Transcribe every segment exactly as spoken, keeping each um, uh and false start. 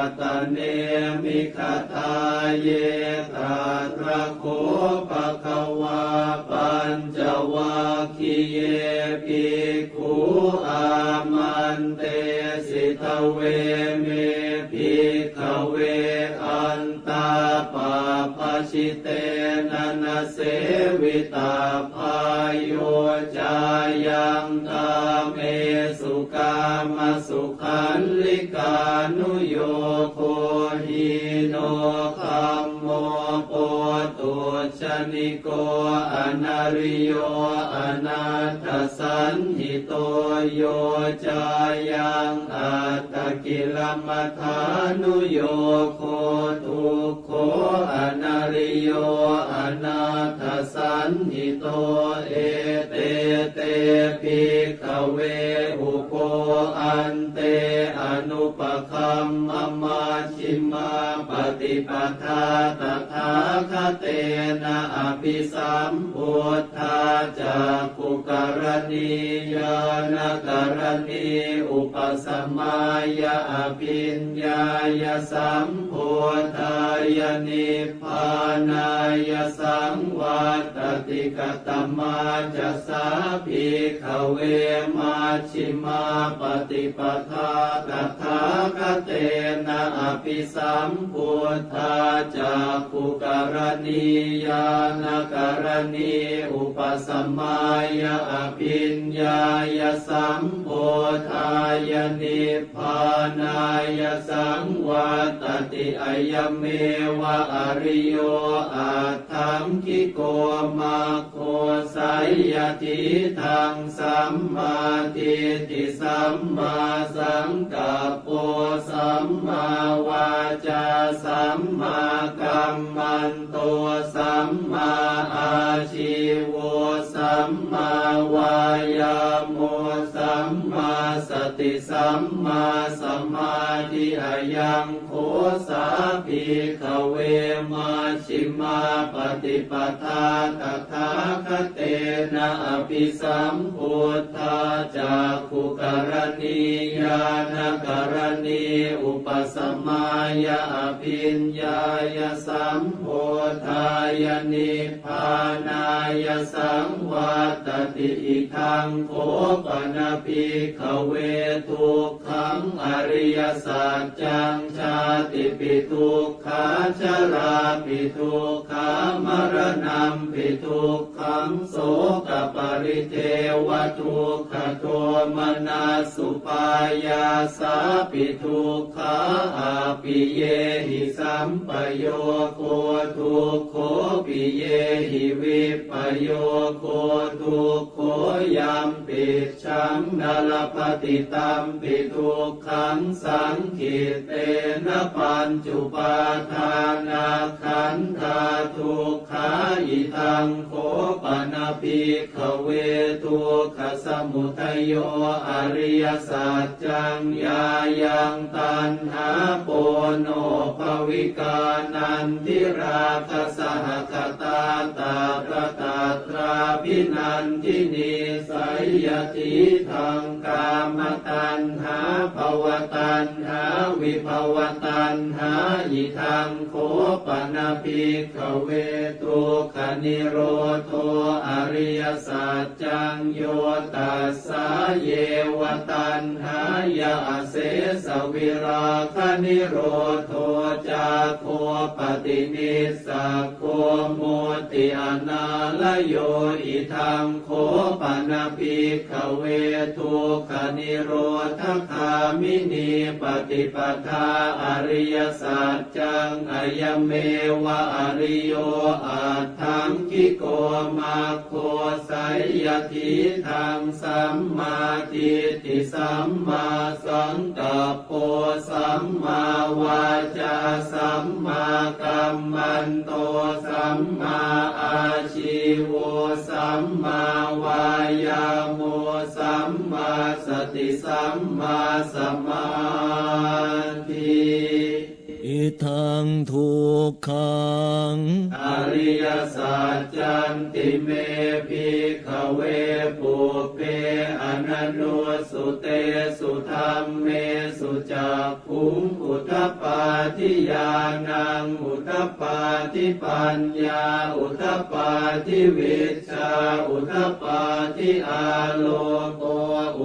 Ratane migadāye. Tatra kho bhagavā pañcavaggiye bhikkhū āmantesi: Dveme, bhikkhave, antā pabbajitena na sevitabbā. Yo cāyaṃ kāmesu kāmasukhallikānuyogo hīno gammo pothujjaniko anariyo anatthasañhito. Yo cāyaṃ attakilamathānuyogo dukkho anariyo anatthasañhito. Ete te, bhikkhave, ubho ante anupagamma majjhimā paṭipadā tathāgatena abhisambuddhā cakkhukaraṇī ñāṇakaraṇī upasamāya abhiññāya sambodhāya nibbānāya saṃvattati. Katamā ca sā, bhikkhave, majjhimā paṭipadā tathāgatena abhisambuddhā cakkhukaraṇī ñāṇakaraṇī upasamāya abhiññāya sambodhāya nibbānāya saṃvattati? Ayameva ariyo aṭṭhaṅgiko mag go, seyyathidaṃ: sammādiṭṭhi sammāsaṅkappo sammāvācā sammākammanto sammāājīvo sammāvāyāmo sammāsati sammāsamādhi. Ayaṃ kho sā, bhikkhave, majjhimā paṭipadā tathāgatena abhisambuddhā cakkhukaraṇī ñāṇakaraṇī upasamāya abhiññāya sambodhāya nibbānāya saṃvattati. Idaṃ kho pana, bhikkhave, duk khaṃ ariyasaccaṃ. Jātipi dukkhā jarāpi dukkhā maraṇampi dukkhaṃ sokaparidevadukkhadomanassupāyāsāpi dukkhā appiyehi sampayogo dukkho piyehi vippayogo dukkho yampi cchaṃ na labhati tampi dukkhaṃ saṅkhittena pañcupādānakkhandhā dukkhā. Idaṃ kho pana, bhikkhave, dukkhasamudayo ariyasaccaṃ. Yāyaṃ taṇhā ponobbhavikā nandirāgasahagatā tatra tatrābhinandinī seyyathidaṃ kāmataṇhā bhavataṇhā vibhavataṇhā. Idaṃ kho pana, bhikkhave, dukkhanirodho ariyasaccaṃ. Yo tassāyeva taṇhāya asesavirāganirodho cāgo paṭinissag go mutti anālayo. Idaṃ kho pana, bhikkhave, dukkhanirodhagāminī paṭipadā ariyasaccaṃ. Ayameva ariyo aṭṭhaṅgiko maggo, seyyathidaṃ: sammādiṭṭhi sammāsaṅkap po sammāvācā sammākammanto sammāājīvo sammāvāyāmo sammāsati sammāsamādhi. taṃ dukkhaṃ. Ariyasaccanti me bhikkhave pubbe ananussutesu dhammesu cakkhuṃ udapādi ñāṇaṃ udapādi paññā udapādi vijjā udapādi āloko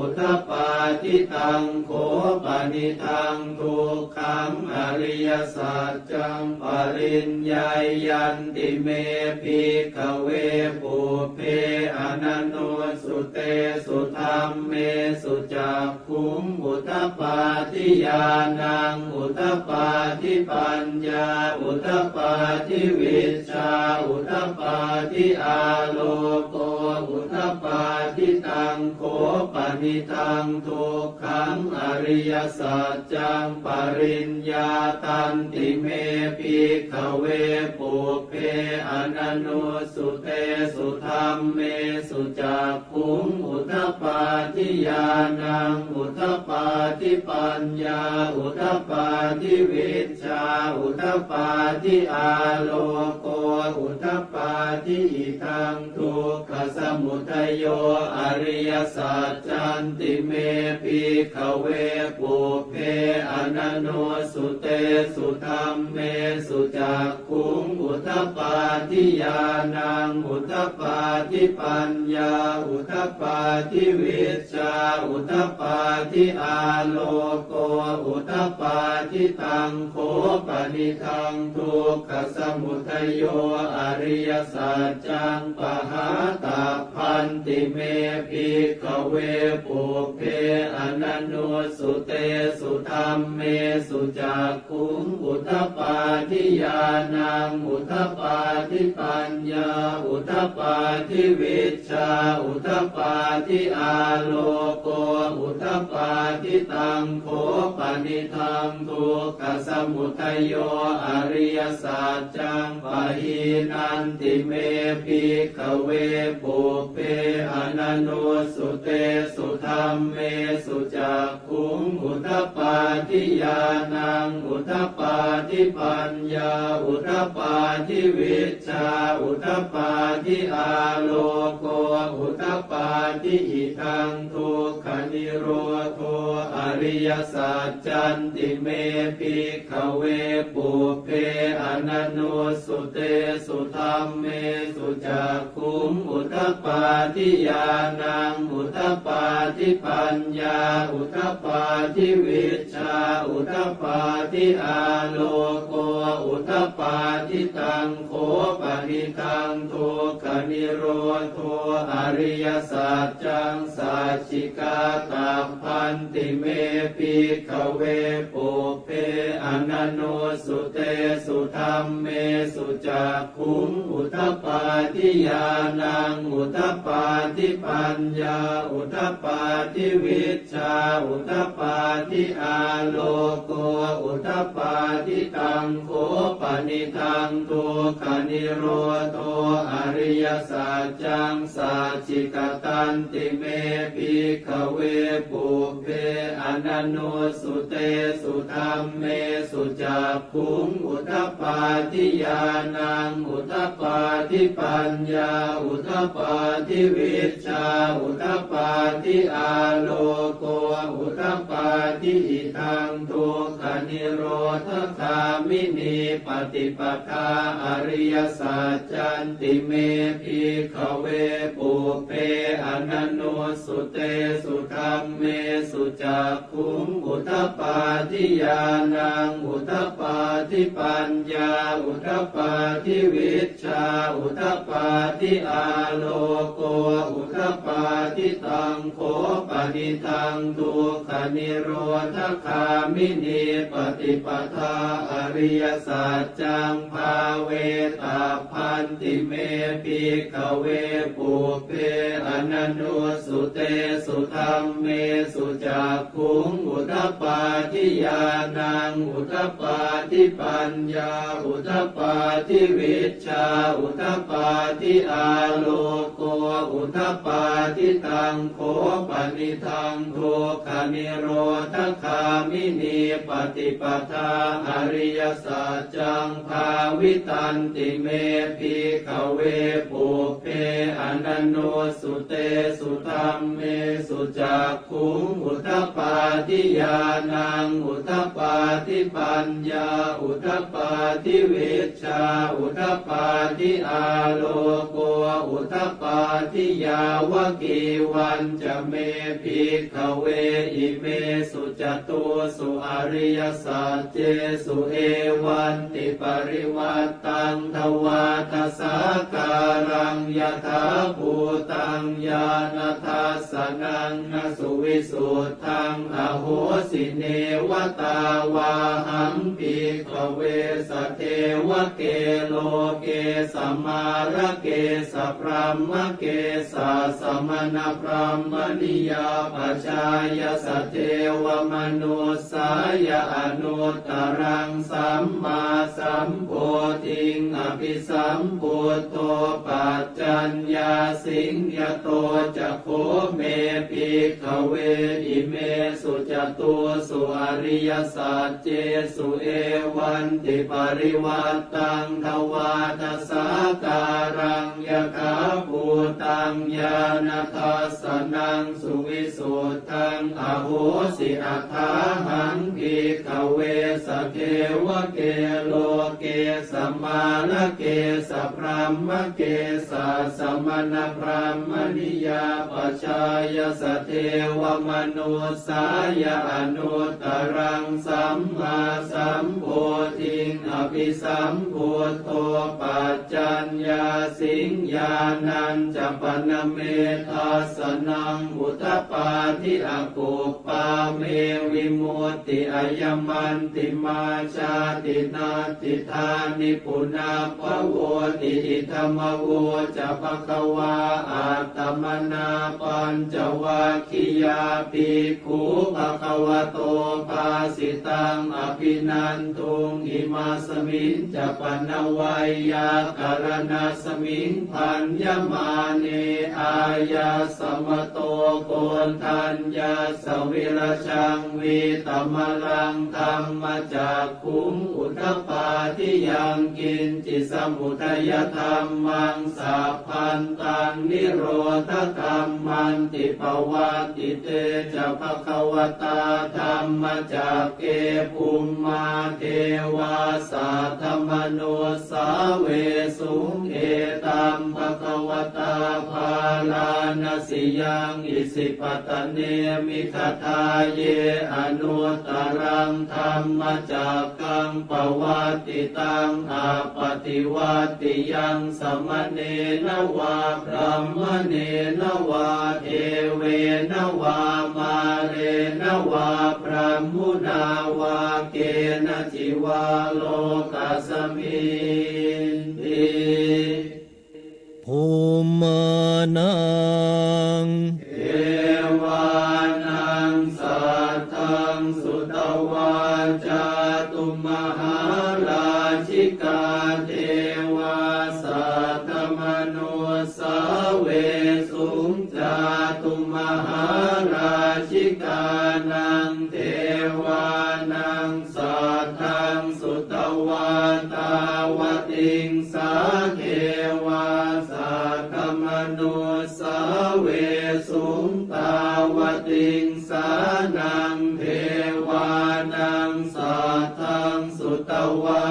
udapādi. Taṃ kho panidaṃ dukkhaṃ ariyasaccaṃ pariññeyyanti me bhikkhave pubbe ananussutesu dhammesu cakkhuṃ udapādi ñāṇaṃ udapādi paññā udapādi vijjā udapādi āloko udapādi. Taṃ kho panidaṃ dukkhaṃ ariyasaccaṃ pariññātanti me bhikkhave pubbe ananussutesu dhammesu cakkhuṃ udapādi ñāṇaṃ udapādi paññā udapādi vijjā udapādi āloko udapādi. Idaṃ dukkhasamudayo ariyasaccanti me bhikkhave pubbe ananussutesu dhammesu cakkhuṃ udapādi ñāṇaṃ udapādi paññā udapādi vijjā udapādi āloko udapādi. Taṃ kho panidaṃ dukkhasamudayo ariyasaccaṃ pahātabbanti me bhikkhave pubbe ananussutesu dhammesu cakkhuṃ udapādi ñāṇaṃ udapādi paññā udapādi vijjā udapādi āloko udapādi. Taṃ kho panidaṃ dukkhasamudayo ariyasaccaṃ pahīnanti me bhikkhave pubbe ananussutesu dhammesu cakkhuṃ udapādi ñāṇaṃ udapādi paññā udapādi vijjā udapādi āloko udapādi. Idaṃ dukkhanirodho ariyasaccanti me bhikkhave pubbe ananussutesu dhammesu cakkhuṃ udapādi ñāṇaṃ udapādi paññā udapādi vijjā udapādi āloko udapādi. Taṃ kho panidaṃ dukkhanirodho ariyasaccaṃ sacchikātabbanti me bhikkhave pubbe ananussutesu dhammesu cakkhuṃ udapādi ñāṇaṃ udapādi paññā udapādi vijjā udapādi āloko udapādi. Taṃ kho panidaṃ dukkhanirodho ariyasaccaṃ sacchikatanti me bhikkhave pubbe ananussutesu dhammesu cakkhuṃ udapādi ñāṇaṃ udapādi paññā udapādi vijjā udapādi āloko udapādi. Idaṃ dukkhanirodhagāminī paṭipadā ariyasaccanti me bhikkhave pubbe ananussutesu dhammesu cakkhuṃ udapādi ñāṇaṃ udapādi paññā udapādi vijjā udapādi āloko udapādi. Taṃ kho panidaṃ dukkhanirodhagāminī paṭipadā ariya saccaṃ bhāvetabbanti me bhikkhave pubbe ananussutesu dhammesu cakkhuṃ udapādi ñāṇaṃ udapādi paññā udapādi vijjā udapādi āloko udapādi. Taṃ kho panidaṃ dukkhanirodhagāminī paṭipadā ariyasaccaṃ bhāvitanti me bhikkhave pubbe ananussutesu dhammesu cakkhuṃ udapādi ñāṇaṃ udapādi paññā udapādi vijjā udapādi āloko udapādi. Yāvakīvañca me bhikkhave imesu catūsu ariyasaccesu evantiparivaṭṭaṃ dvādasākāraṃ yathābhūtaṃ ñāṇadassanaṃ na suvisuddhaṃ ahosi, neva tāvāhaṃ bhikkhave sadevake loke samārake sabrahmake sassamaṇabrāhmaṇiyā pajāya sadevamanussāya anuttaraṃ sammāsambodhiṃ abhisambuddho paccaññāsiṃ. Yato ca kho me bhikkhave imesu catūsu ariyasaccesu evantiparivaṭṭaṃ dvādasākāraṃ yathābhūtaṃ ñāṇadassanaṃ suvisuddhaṃ ahosi, athāhaṃ bhikkhave sadevake loke samārake sabrahmake sassamaṇabrāhmaṇiyā pajāya sadevamanussāya anuttaraṃ sammāsambodhiṃ abhisambuddho paccaññāsiṃ. Ñāṇañca pana me dassanaṃ udapādi, akup pā me vimutti, ayamantimā jāti, natthidāni punabbhavoti. Idamavoca bhagavā. Attamanā pañcavaggiyā bhikkhū bhagavato bhāsitaṃ abhinanduṃ. Imasmiñca pana veyyākaraṇasmiṃ bhaññamāne āyasmato Koṇḍaññassa virajaṃ vītamalaṃ dhammacakkhuṃ udapādi yaṅkiñci samudayadhammaṃ sabbantaṃ nirodhadhammanti. Pavattite ca bhagavatā dhammacakke bhummā devā saddamanussāvesuṃ. Etaṃ bhagavatā Bārāṇasiyaṃ Isipatane Migadāye anuttaraṃ dhammacakkaṃ pavattitaṃ appaṭivattiyaṃ samaṇena vā brāhmaṇena vā devena vā mārena vā brahmunā vā kenaci vā lokasminti. Bhummānaṃ devānaṃ saddaṃ sutvā cātummahārājikā devā saddamanussāvesuṃ. Cātummahārājikānaṃ devānaṃ saddaṃ sutvā tāvatiṃsā devā saddamanussāvesuṃ. Tāvatiṃsānaṃ devānaṃ saddaṃ sutvā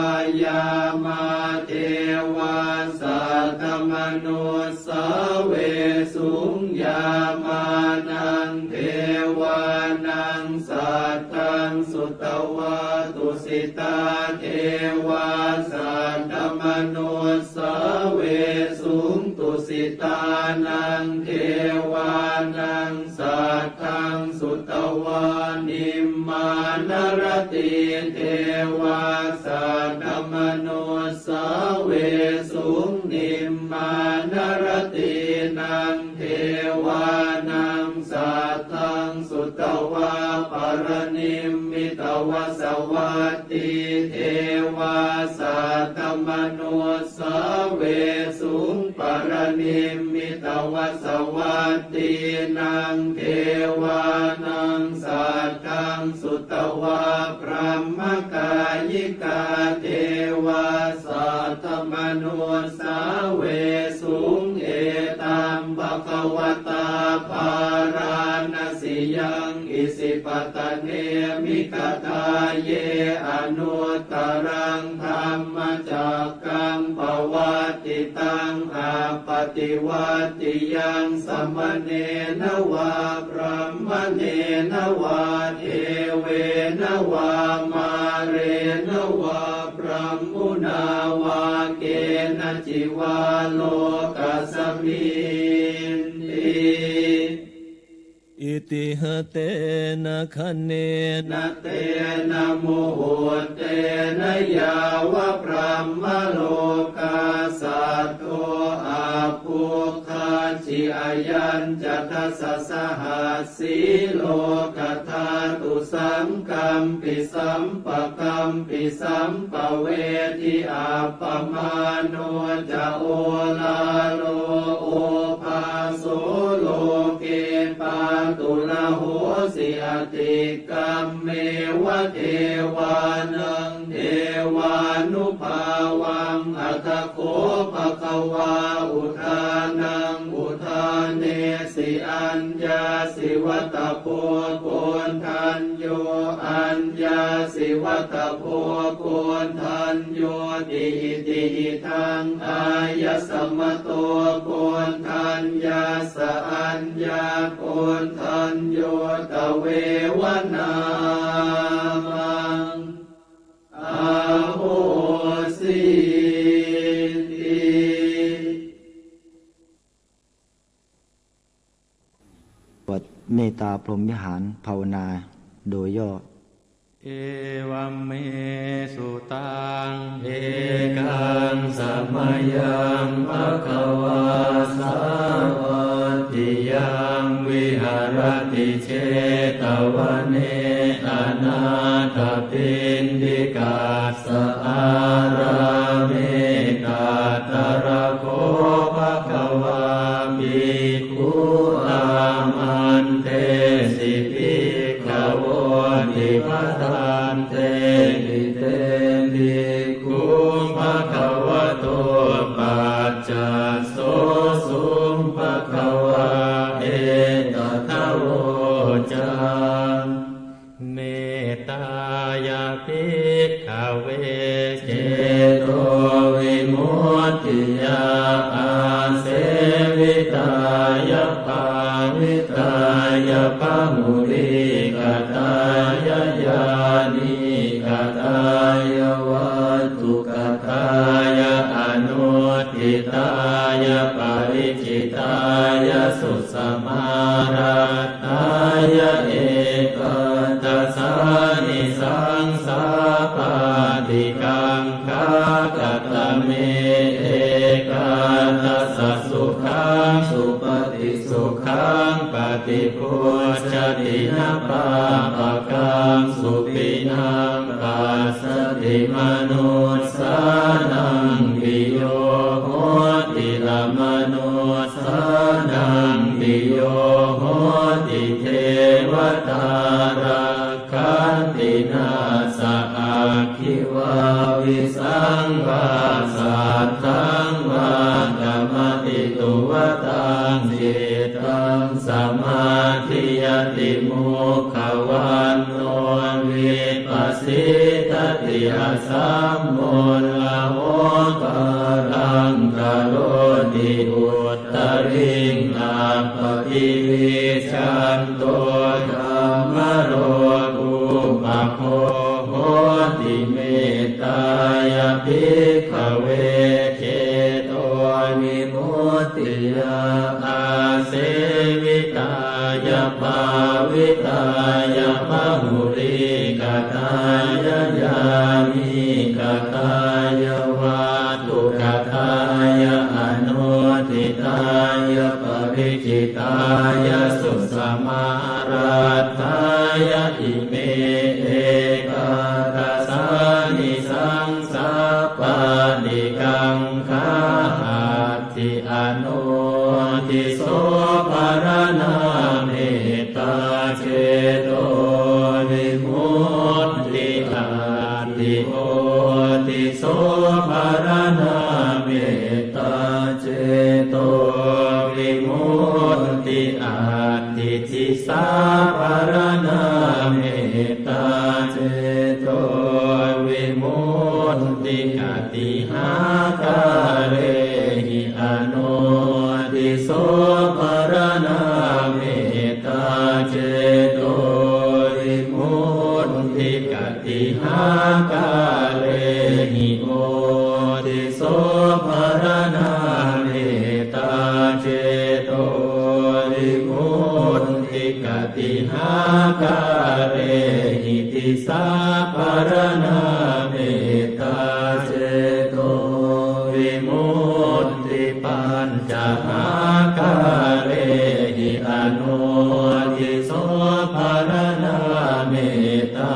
yāmā devā saddamanussāvesuṃ. Yāmānaṃ devānaṃ saddaṃ sutvā tusitā devā saddamanussāvesuṃ. Tusitānaṃ devānaṃ saddaṃ sutvā nimmā Naratī devā saddamanussāvesuṃ. Nimmānaratīnaṃ devānaṃ saddaṃ sutvā paranimmitavasavattī devā saddamanussāvesuṃ. Paranimmitavasavattīnaṃ devānaṃ saddaṃ sutvā brahmakāyikā devā saddamanussāvesuṃ. Etaṃ bhagavatā Bārāṇasiyaṃ Isipatane Migadāye anuttaraṃ dhammacakkaṃ pavattitaṃ appaṭivattiyaṃ samaṇena vā brāhmaṇena vā devena vā mārena vā brahmunā vā kenaci vā lokasminti. Itiha tena khaṇena tena muhuttena yāva brahmalokā saddo abbhuggacchi. Ayañca dasasahassī lokadhātu saṅkampi sampakampi sampavedhi. Appamāṇo ca oḷāro obhāso loke pāturahosi atikkammeva devānaṃ devānubhāvaṃ. Atha kho bhagavā udānaṃ udānesi: Aññāsi vata bho koṇḍañño, aññāsi vata bho koṇḍaññoti. Itihidaṃ āyasmato koṇḍaññassa aññākoṇḍañño tveva nāmaṃ ahosīti. บทเมตตาพรหมวิหารภาวนาโดยย่อ Evaṃ me sutaṃ. Ekaṃ samayaṃ bhagavā sāvatthiyaṃ viharati jetavane anāthapiṇḍikassa ārāme. Tatra kho bhagavā bhikkhū āmantesi bhikkhavoti. Bhadanteti te bhikkhū bhagavato paccassosuṃ. Bhagavā etadavoca: Mettāya bhikkhave cetovimuttiyā āsevitāya bhāvitāya bahulīkatāya ñānīkatāya vatthukatāya anuṭṭhitāya pariccittāya susamāraddhāya ekādasānisaṃsā pāṭikaṅkhā. Katame ekādasa? Sukhaṃ supati, sukhaṃ paṭibujjhati, na pāpakaṃ supinaṃ passati, manussānaṃ piyo hoti, amanussānaṃ piyo hoti, devatā rakkhanti, nāssa aggi vā visaṃ vā satthaṃ vā khamati, tuvaṭaṃ cittaṃ samādhiyati, mukhavaṇṇo vippasīdati, asammūḷho kālaṃ karoti, uttariṃ appaṭivijjhanto brahmalokūpago hoti. Mettāya bhikkhave cetovimuttiyā āsevitāya bhāvitāya bahulīka Katāya yānīkatāya vatthukatāya anuṭṭhitāya pariccittāya susamāraddhāya ime ekādasānisaṃsappaṭikaṅkhā. Atthi anodhiso pharaṇā mettā cetovimutti. Atthi odhiso pharaṇā mettā cetovimutti. Atthi disā pharaṇā mettā cetovimutti. Katīhākārehi anodhiso pharaṇā mettā cetovimutti. Katīhākārehi odhiso pharaṇā mettā cetovimutti. Katīhākārehi disā pharaṇā mettā cetovimutti. Pañcahākārehi anodhiso pharaṇā mettā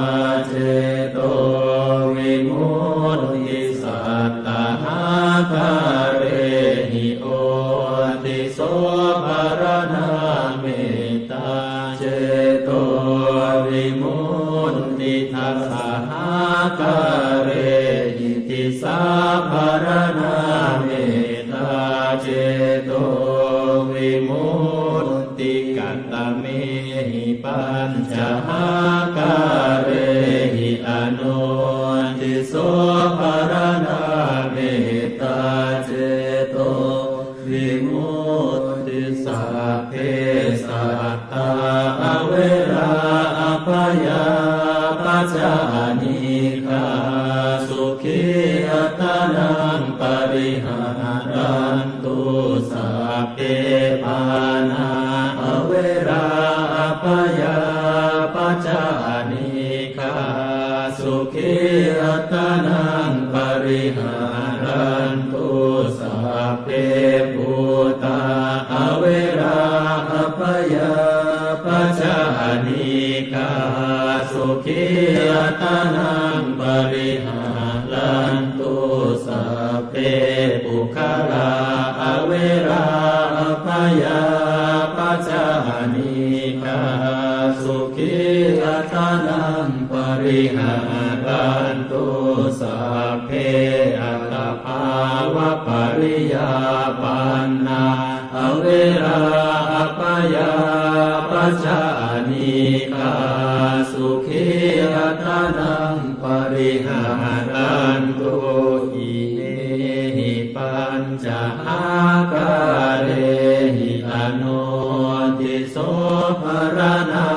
cetovimutti. Sattahākārehi odhiso pharaṇā mettā cetovimutti. Dasahākārehi disā pharaṇā mettā cetovimutti. Katamehi pañcahākārehi anodhiso pharaṇā mettā cetovimutti. Sabbe sattā averā abyāpajjhā anīghā sukhī attānaṃ pariharantu. Sabbe pāṇā averā abyāpajjhā anīghā sukhī attānaṃ pariharantu. Sabbe bhūtā averā abyāpajjhā anīghā sukhī attānaṃ pariharantu. Sabbe puggalā averā abyāpajjhā anīghā sukhī attānaṃ pariharantu. Sabbe attabhāvapariyāpannā averā abyāpajjhā anīghā sukhī attānaṃ pariharantu. Imehi pañcahākārehi anodhiso pharaṇā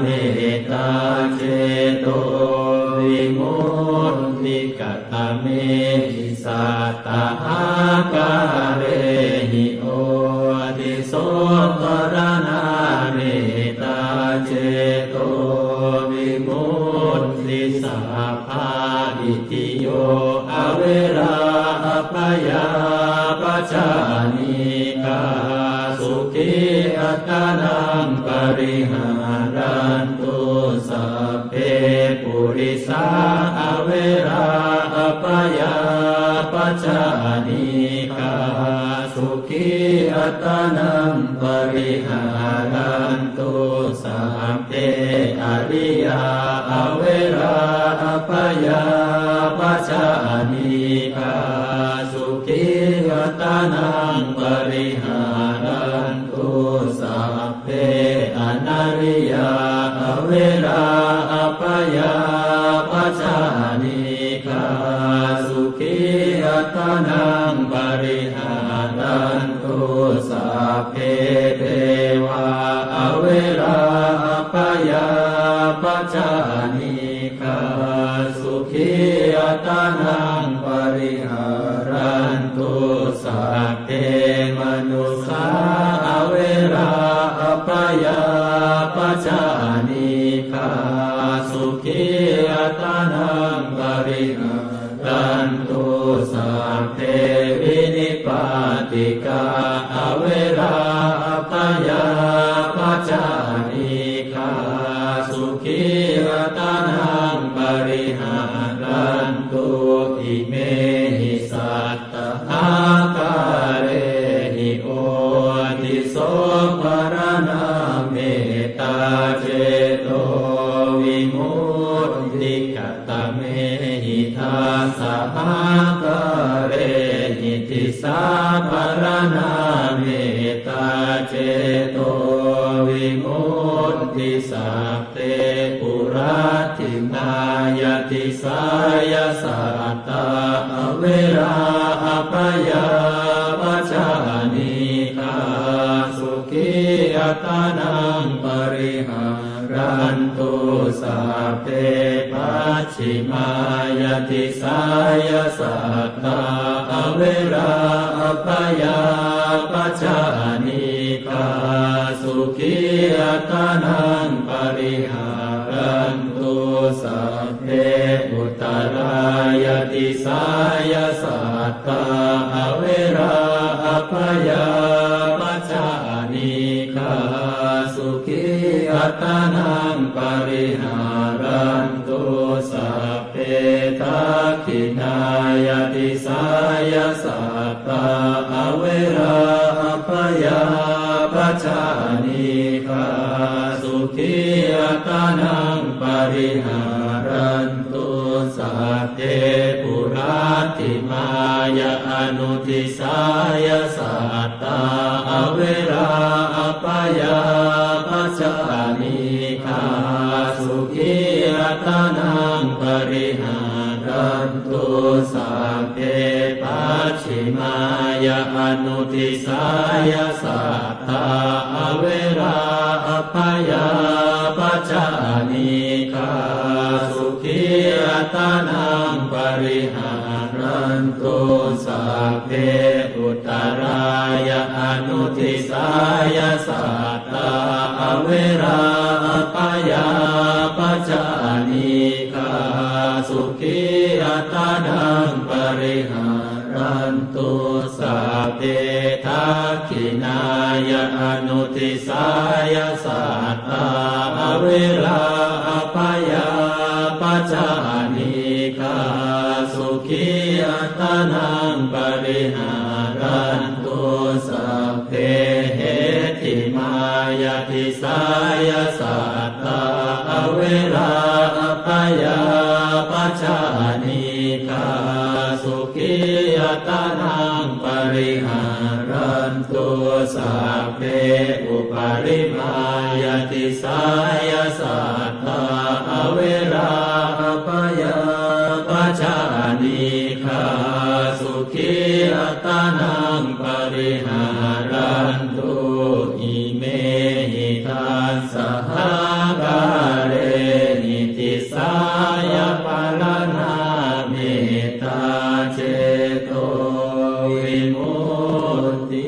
mettā cetovimutti. Katamehi sattahākārehi odhiso pharaṇā mettā cetovimutti. Sabbā itthiyo averā abyāpajjhā anīghā sukhī attānaṃ pariharantu. Sabbe purisā averā abyāpajjhā anīghā sukhī attānaṃ pariharantu. Sabbe ariyā averā abyāpajjhā anīghā sukhī attānaṃ pariharantu. Sabbe anariyā averā abyāpajjhā anīghā sukhī attānaṃ pariharantu. Sabbe devā averā abyāpajjhā anīghā sukhī attānaṃ pariharantu. Sabbe manussā averā abyāpajjhā anīghā sukhī ติกา อเวรา อพยาปชานีฆา สุขีอัตตานัง ปริหารันตุ อิเมหิ สัตตหาการะหิ โอติโส ปะระณาเมตตา เจโตวิมุตติกะ ตะเมหิ ทัสสะหาการะหิ ติสสา ปะระณาเมตตา เจโตวิมุตติ สัพเพ ปุรัจฉิมายะ ติสสายะ สัตตา อเวรา อพยาปชานีฆา สุขีอัตตานัง ปริหารันตุ สัพเพ ปัจฉิมายะ ติสสายะ สัตตา อเวรา อพยาปชานีฆา สุขีอัตตานัง ปริหารันตุ สัพเพ อุตตรายะ ติสสายะ สัตตา อเวรา อพยาปชานีฆา สุขีอัตตานัง ปริหารันตุ สัพเพ ทักขิณายะ ติสสายะ สัตตา อเวรา อพยาปชานีฆา สุขีอัตตานัง ปริหารัน ตุ สัพเพ ปุรัจฉิมายะ อนุทิสสายะ สัตตา อเวรา อพยาปชานีฆา สุขีอัตตานัง ปริหารันตุ สัพเพ ปัจฉิมายะ อนุทิสสายะ สัตตา อเวรา อพยาปชานีฆา สุขีอัตตานัง ปริหารันตุ สัพเพ อุตตรายะ อนุทิสสายะ สัตตา อเวรา อพยาปชานีฆา สุขีอัตตานัง ปริหารันตุ สัพเพ ทักขิณายะ อนุทิสสายะ สัตตา อเวรา อพยาปชานีฆา สุขีอัตตานัง ปริหารันตุ สัพเพ เหตถิมายะ ทิสสายะ สัตตา อเวรา อพยาปชานีฆา สุขีอัตตานัง ปริหารันตุ สัพเพ อุปริมายะ ทิสสายะ สัตตา อเวรา อพยาปชานีฆา สุขีอัตตานัง ปริหารันตุ อิเมหิ ทัสสะหาการะหิ ทิสสายะ ปะระณาเมตตา เจโตวิมุตติ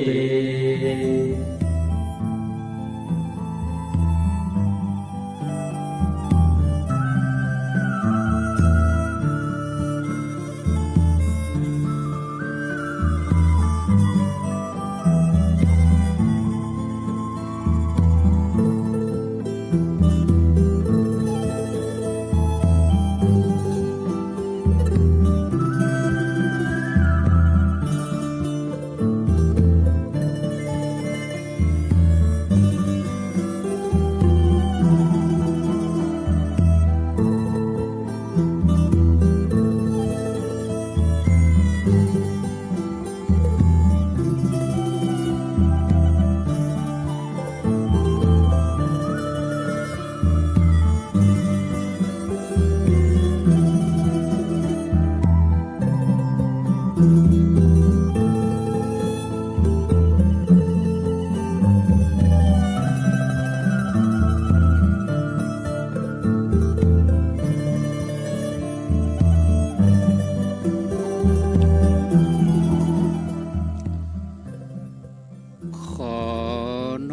ขอ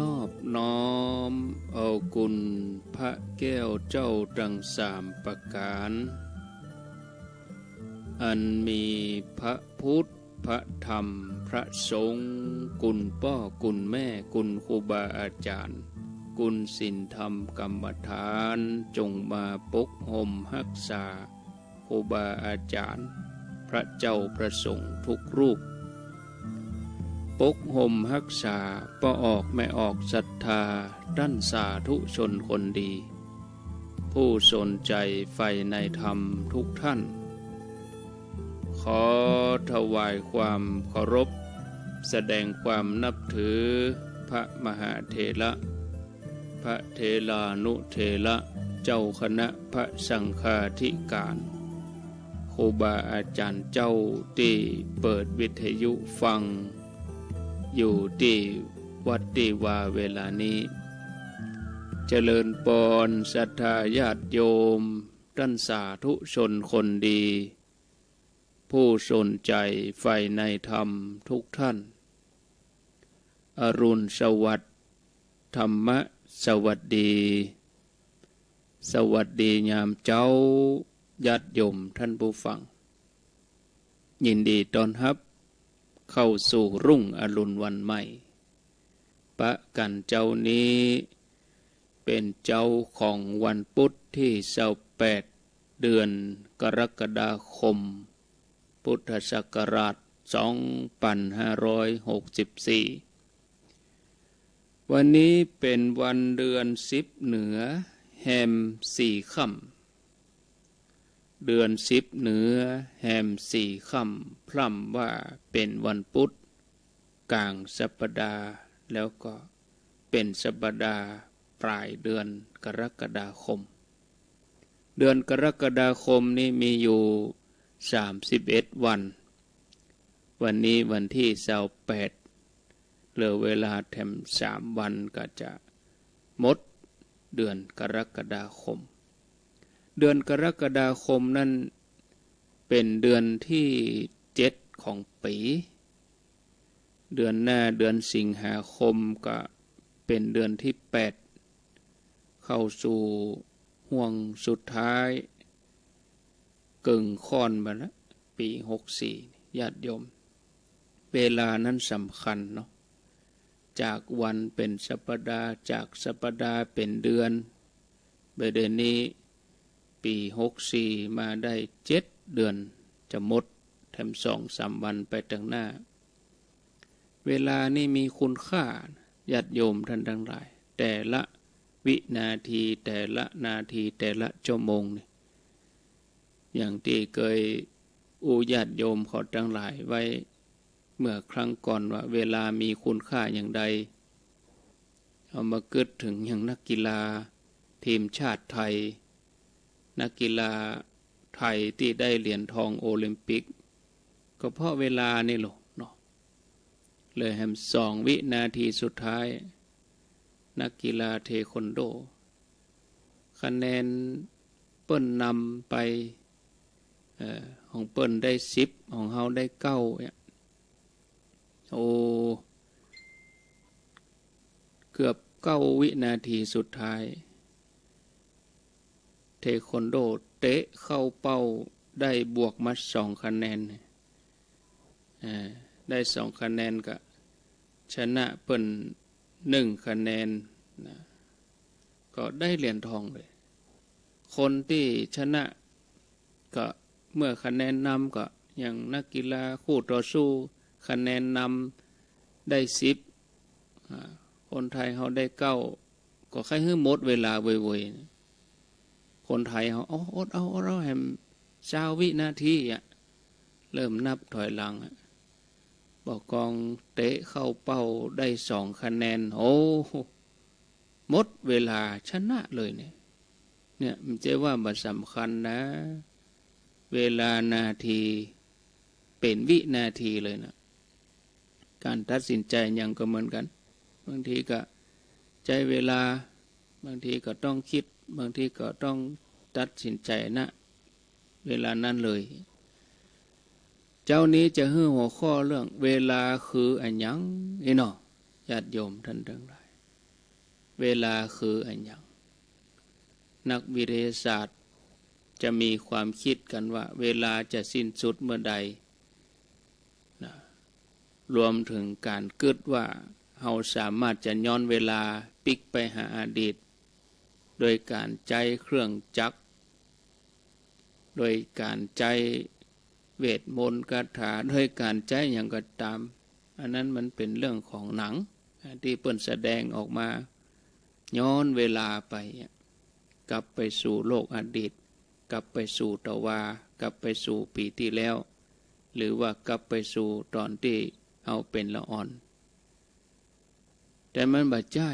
นอบน้อมเอาคุณพระแก้วเจ้าทั้งสามประการ อันมีพระพุทธ พระธรรม พระสงฆ์ คุณป้อคุณแม่ คุณครูบาอาจ๋ารย์ คุณศีลธรรมกรรมฐาน จงมาปกห่มฮักษา ครูบาอาจ๋ารย์ พระเจ้าพระสงฆ์ทุกรูป ปกห่มฮักษาป้อออกแม่ออกศรัทธา ต้านสาธุชนคนดี ผู้สนใจ๋ใฝ่ในธรรมทุกท่าน ขอถวายความเคารพ แสดงความนับถือพระมหาเถระ พระเถรานุเถระ เจ้าคณะพระสังฆาธิการ ครูบาอาจ๋ารย์เจ้าตี้เปิดวิทยุฟังอยู่ตี้วัดตี้วาเวลานี้ เจริญปอนศรัทธาญาติโยม ต้านสาธุชนคนดี ผู้สนใจ๋ใฝ่ในธรรมทุกท่าน อรุณสวัสดิ์ ธรรมะสวัสดี สวัสดียามเจ๊า ญาติโยมท่านผู้ฟัง ยินดีต้อนฮับเข้าสู่รุ่งอรุณวันใหม่ ปะกั๋นเจ๊านี้ เป๋นเจ๊าของวันปุ๊ดตี้ซาวแปด เดือนกรกฎาคม พุทธศักราชสองปันห้าร้อยหกสิบสี่ วันนี้เป๋นวันเดือนสิบเหนือ แฮมสี่ค่ำ เดือนสิบเหนือ แฮมสี่ค่ำ พร่ำว่าเป๋นวันปุ๊ด ก๋างสัปดาห์ แล้วก็เป๋นสัปดาห์ปลายเดือนกรกฎาคม เดือนกรกฎาคมนี้มีอยู่สามสิบเอ็ดวัน วันนี้วันตี้ซาวแปด เหลือเวลาแถมสามวันก็จะหมดเดือนกรกฎาคม เดือนกรกฎาคมนั้นเป๋นเดือนตี้เจ็ดของปี๋ เดือนหน้าเดือนสิงหาคมก็เป๋นเดือนตี้แปด เข้าสู่ห่วงสุดท้าย เกิ่งค่อนมาละ ปี๋หกสี่ ญาติโยม เวลานั้นสำคัญเนาะ จากวันเป๋นสัปดาห์ จากสัปดาห์เป๋นเดือน บ่าเดี่ยวนี้ปี๋หกสี่มาได้เจ็ดเดือน จะหมดแถมสองสามวันไปตังหน้า เวลานี่มีคุณค่า ญาติโยมท่านตังหลาย แต่ละวินาที แต่ละนาที แต่ละชั่วโมงนี่ อย่างตี้เกยอู้ญาติโยมเขาตังหลายไว้เมื่อครั้งก่อนว่า เวลามีคุณค่าอย่างใด เอามากึ๊ดเถิงอย่างนักกีฬาทีมชาติไทย นักกีฬาไทยตี้ได้เหรียญทองโอลิมปิก ก็เพราะเวลานี่แหละเนาะ เลยแหมสองวินาทีสุดท้าย นักกีฬาเทควันโด คะแนนเปิ้นนำไป เอ่อ ของเปิ้นได้สิบ ของเฮาได้เก้าเนี่ย โอ้ เกือบเก้าวินาทีสุดท้าย เทควันโดเตะเข้าเป้าได้บวกมาสองคะแนน อ่า ได้สองคะแนนก็ชนะเปิ้นหนึ่งคะแนนนะ ก็ได้เหรียญทองเลย คนตี้ชนะก็เมื่อคะแนนนำก็อย่างนักกีฬาคู่ต่อสู้คะแนนนำได้สิบ อ่า คนไทยเฮาได้เก้า ก็ใค่หื้อหมดเวลาเว่ยๆ คนไทยเฮา เอา อดเอา อดเอา แหมซาววินาทีอะ เริ่มนับถอยหลังอะ บ่ากองเตะเข้าเป้าได้สองคะแนน โอ้ หมดเวลาชนะเลยเนี่ย เนี่ย มันจะว่าบ่สำคัญนะ เวลานาทีเป๋นวินาทีเลยนะ การตัดสินใจหยังก็เหมือนกั๋น บางทีก็ใจ๊เวลา บางทีก็ต้องกึ๊ด บางทีก็ต้องตัดสินใจ ณ เวลานั้นเลย เจ๊านี้จะหื้อหัวข้อเรื่องเวลาคืออะหยัง นี่เนาะ ญาติโยมท่านตังหลาย เวลาคืออะหยัง นักวิทยาศาสตร์จะมีความกึ๊ดกั๋นว่าเวลาจะสิ้นสุดเมื่อใด นะ รวมเถิงก๋านกึ๊ดว่าเฮาสามารถจะย้อนเวลาปิ๊กไปหาอดีต โดยก๋านใจ๊เครื่องจักร โดยก๋านใจ๊เวทมนต์คาถา โดยก๋านใจ๊หยังก็ต๋าม อันนั้นมันเป๋นเรื่องของหนัง ตี้เปิ้นแสดงออกมา ย้อนเวลาไป กลับไปสู่โลกอดีต กลับไปสู่ตะวา กลับไปสู่ปี๋ตี้แล้ว หรือว่ากลับไปสู่ต๋อนตี้เฮาเป๋นละอ่อน แต่มันบ่ใจ้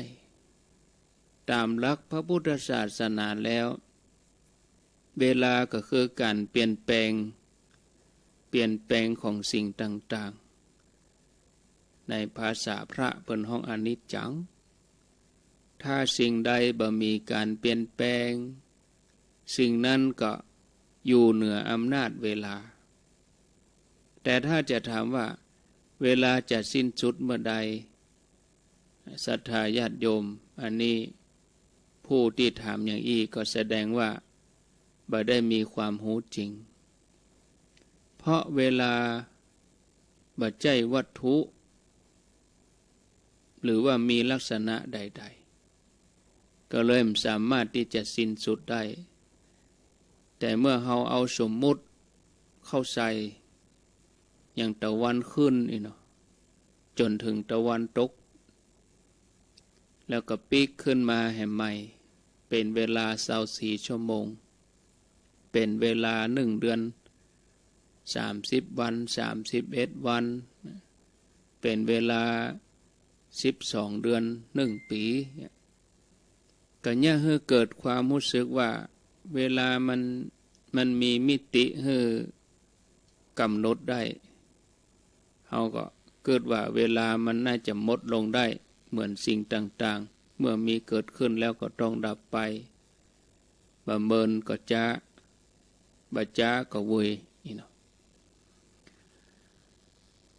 ต๋ามหลักพระพุทธศาสนาแล้ว เวลาก็คือก๋านเปลี่ยนแปลง เปลี่ยนแปลงของสิ่งต่างๆ ในภาษาพระเปิ้นฮ้องอนิจจัง ถ้าสิ่งใดบ่มีก๋านเปลี่ยนแปลง สิ่งนั้นก็อยู่เหนืออำนาจเวลา แต่ถ้าจะถามว่าเวลาจะสิ้นสุดเมื่อใด ศรัทธาญาติโยม อันนี้ผู้ตี้ถามอย่างอี้ก็แสดงว่าบ่ได้มีความฮู้จริง เพราะเวลาบ่ใจ้วัตถุ หรือว่ามีลักษณะใดๆ ก็เลยบ่สามารถตี้จะสิ้นสุดได้ แต่เมื่อเฮาเอาสมมุติเข้าใส่ อย่างตะวันขึ้นอี้เนาะ จ๋นเถิงตะวันตก แล้วก็ปิ๊กขึ้นมาแหมใหม่ เป๋นเวลาซาวสี่ชั่วโมง เป๋นเวลานึ่งเดือน สามสิบวัน สามสิบเอ็ดวัน เป๋นเวลาสิบสองเดือน นึ่งปี๋ ก็เยียะหื้อเกิดความฮู้สึกว่าเวลามัน มันมีมิติหื้อกำหนดได้ เฮาก็กึ๊ดว่าเวลามันน่าจะหมดลงได้ เหมือนสิ่งต่างๆ เมื่อมีเกิดขึ้นแล้วก็ต้องดับไป บ่เมินก็จ๊า บ่จ๊าก็เวยอี้เนาะ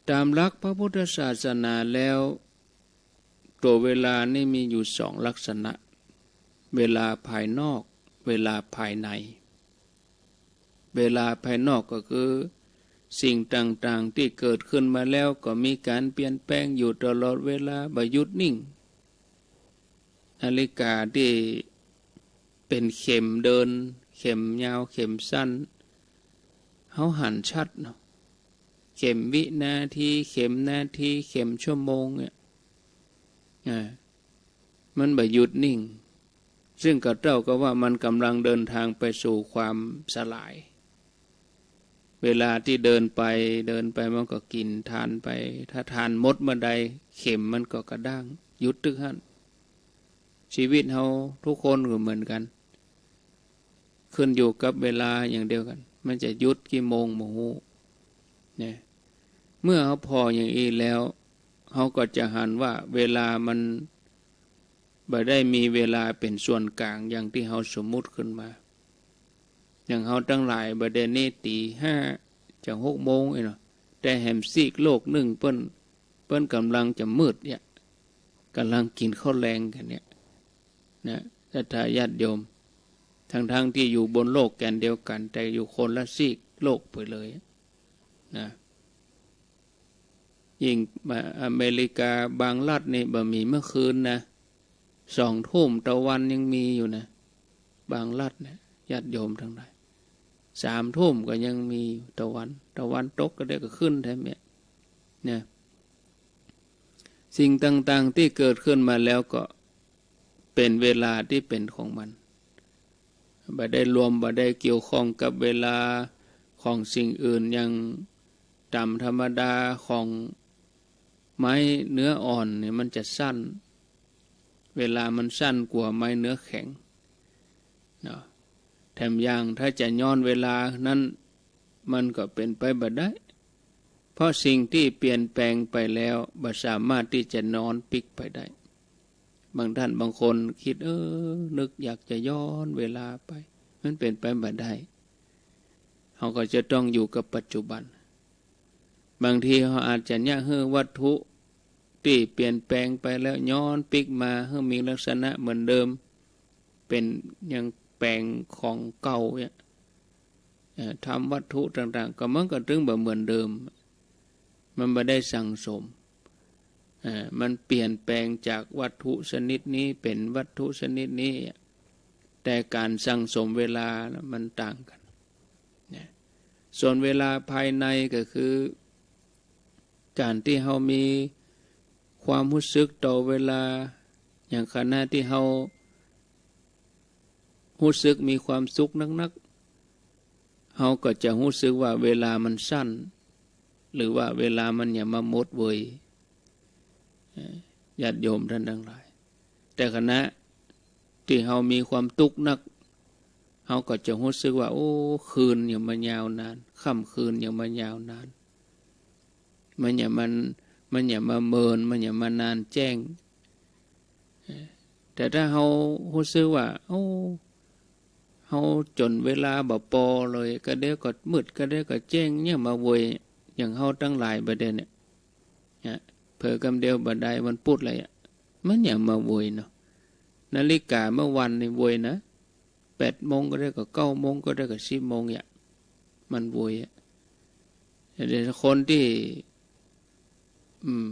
ต๋ามหลักพระพุทธศาสนาแล้ว ตั๋วเวลานี่มีอยู่สองลักษณะ เวลาภายนอก เวลาภายใน เวลาภายนอกก็คือสิ่งต่างๆ ตี้เกิดขึ้นมาแล้วก็มีก๋านเปลี่ยนแปลงอยู่ตลอดเวลา บ่หยุดนิ่ง นาฬิกาตี้เป๋นเข็มเดิน เข็มยาว เข็มสั้น เฮาหันชัดเนาะ เข็มวินาที เข็มนาที เข็มชั่วโมงเนี่ย อ่า มันบ่หยุดนิ่ง ซึ่งก็เต้ากับว่ามันก่ำลังเดินทางไปสู่ความสลาย เวลาตี้เดินไป เดินไปมันก็กิ๋นถ่านไป ถ้าถ่านหมดเมื่อใด เข็มมันก็กระด้าง หยุดตึกหั้น ชีวิตเฮาทุกคนก็เหมือนกั๋น ขึ้นอยู่กับเวลาอย่างเดียวกั๋น มันจะหยุดกี่โมงบ่ฮู้ เนี่ย เมื่อเฮาผ่ออย่างอี้แล้ว เฮาก็จะหันว่าเวลามันบ่ได้มีเวลาเป๋นส่วนก๋างอย่างตี้เฮาสมมุติขึ้นมา อย่างเฮาตังหลายบ่ได้เนตี๋ห้า จะหกโมงอี้เนาะ แต่แหมซีกโลกนึ่งเปิ้น เปิ้นก่ำลังจะมืดเนี่ย ก่ำลังกิ๋นข้าวแลงกั๋นเนี่ย นะ ศรัทธาญาติโยม ทั้งๆ ตี้อยู่บนโลกแกนเดียวกั๋น แต่อยู่คนละซีกโลกไปเลย นะ ยิ่งมาอเมริกาบางรัฐนี่บ่มีเมื่อคืนนะ สองทุ่มตะวันยังมีอยู่นะ บางรัฐเนี่ย ญาติโยมตังหลาย สามทุ่มก็ยังมีอยู่ตะวัน ตะวันตกก็ได้ก็ขึ้นแถมเนี่ย เนี่ย สิ่งต่างๆ ตี้เกิดขึ้นมาแล้วก็เป๋นเวลาตี้เป๋นของมัน บ่ได้รวม บ่ได้เกี่ยวข้องกับเวลาของสิ่งอื่น อย่างต๋ามธรรมดาของไม้เนื้ออ่อนเนี่ยมันจะสั้น เวลามันสั้นกว่าไม้เนื้อแข็ง เนาะ แถมอย่างถ้าจะย้อนเวลานั้น มันก็เป๋นไปบ่ได้ เพราะสิ่งตี้เปลี่ยนแปลงไปแล้วบ่สามารถตี้จะย้อนปิ๊กไปได้ บางท่านบางคนกึ๊ด เออ นึกอยากจะย้อนเวลาไป มันเป๋นไปบ่ได้ เฮาก็จะต้องอยู่กับปัจจุบัน บางทีเฮาอาจจะเยียะหื้อวัตถุตี้เปลี่ยนแปลงไปแล้วย้อนปิ๊กมาหื้อมีลักษณะเหมือนเดิม เป๋นยังแป๋งของเก่าเนี่ย เอ่อ ทำวัตถุต่างๆ ก็มันก็ตึงบ่เหมือนเดิม มันบ่ได้สั่งสม อ่า มันเปลี่ยนแปลงจากวัตถุชนิดนี้เป๋นวัตถุชนิดนี้ แต่ก๋านสั่งสมเวลาน่ะมันต่างกั๋น นะ ส่วนเวลาภายในก็คือ ก๋านตี้เฮามีความฮู้สึกต่อเวลา อย่างขณะตี้เฮาฮู้สึกมีความสุขนักๆ เฮาก็จะฮู้สึกว่าเวลามันสั้น หรือว่าเวลามันหยังบ่หมดเวย เอ่อ ญาติโยมต้านตังหลาย แต่ขณะตี้เฮามีความตุ๊กข์นัก เฮาก็จะฮู้สึกว่า โอ้ คืนหยังมายาวนาน ค่ำคืนหยังมายาวนาน มันหยังมา มันหยังมาเมิน มันหยังมานานแจ้ง แต่ถ้าเฮาฮู้สึกว่า โอ้ เฮาจ๋นเวลาบ่ปอเลย กะเดี๋ยวก็มืด กะเดี๋ยวก็แจ้ง หยังมาโวย อย่างเฮาตังหลายบ่าเดี่ยวนี้ นะ เผลอกำเดียวบ่ได้วันปุ๊ดเลยอะ มันหยังมาโวยเนาะ นาฬิกาเมื่อวานนี่โวยนะ แปดโมงกะเดี๋ยวก็ เก้าโมงกะเดี๋ยวก็ สิบโมงเนี่ย มันโวยอะ แต่คนตี้ อืม